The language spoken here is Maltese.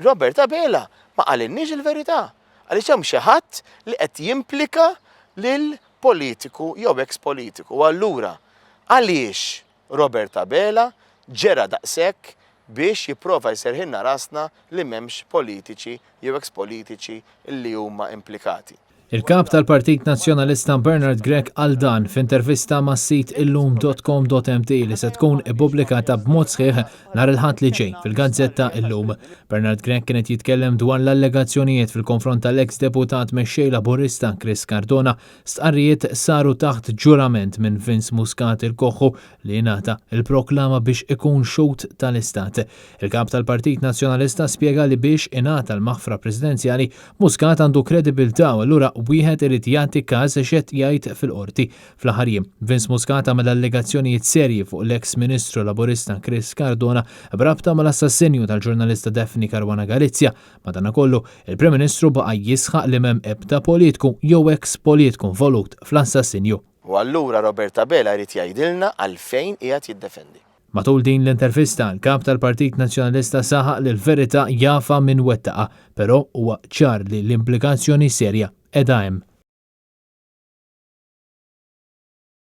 Robert Abela ma qalilniex il-verità għaliex hemm xi ħadd li qed jimplika lil politiku jew eks politiku. U allura għaliex Robert Abela ġera daqshekk biex jipprova jserrħilna rasna li m'hemmx politiċi jew eks politiċi li huma implikati? Il-Kap tal-Partit Nazzjonalista Bernard Grech qal dan f'intervista mas-sit illum.com.mt li se tkun ippubblikata b'mod sħiħ nhar il-Ħadd li ġej fil-gazzetta Illum. Bernard Grech kien qed jitkellem dwar l-allegazzjonijiet fil-konfront tal-eks deputat mexxej Laburista Chris Cardona. Stqarrijiet saru taħt ġurament minn Vince Muscat il-Koħħu li ngħata l-proklama biex ikun xhud tal-Istat. Il-Kap tal-Partit Nazzjonalista spjega li biex ingħata l-maħfra Presidenzjali, Muscat għandu kredibilità u allura wieħed irid jagħti każ x'qed jgħid fil-Qorti. Fl-aħħar jiem, Vince Muscat għamel allegazzjonijiet serji fuq l-eks Ministru Laburista Chris Cardona b'rabta mal-assassinju tal-ġurnalista Daphne Caruana Galizia. Madanakollu, il-Prim Ministru baqa' jisħaq li m'hemm ebda politku jew eks politku involut fl-assassinju. U allura Robert Abela jrid jgħidilna għalfejn qiegħed jiddefendi. Matul din l-intervista, l-Kap tal-Partit Nazzjonalista saħaq li l-verità jafha min wettaqha, però huwa ċar li l-implikazzjoni serja qiegħda hemm.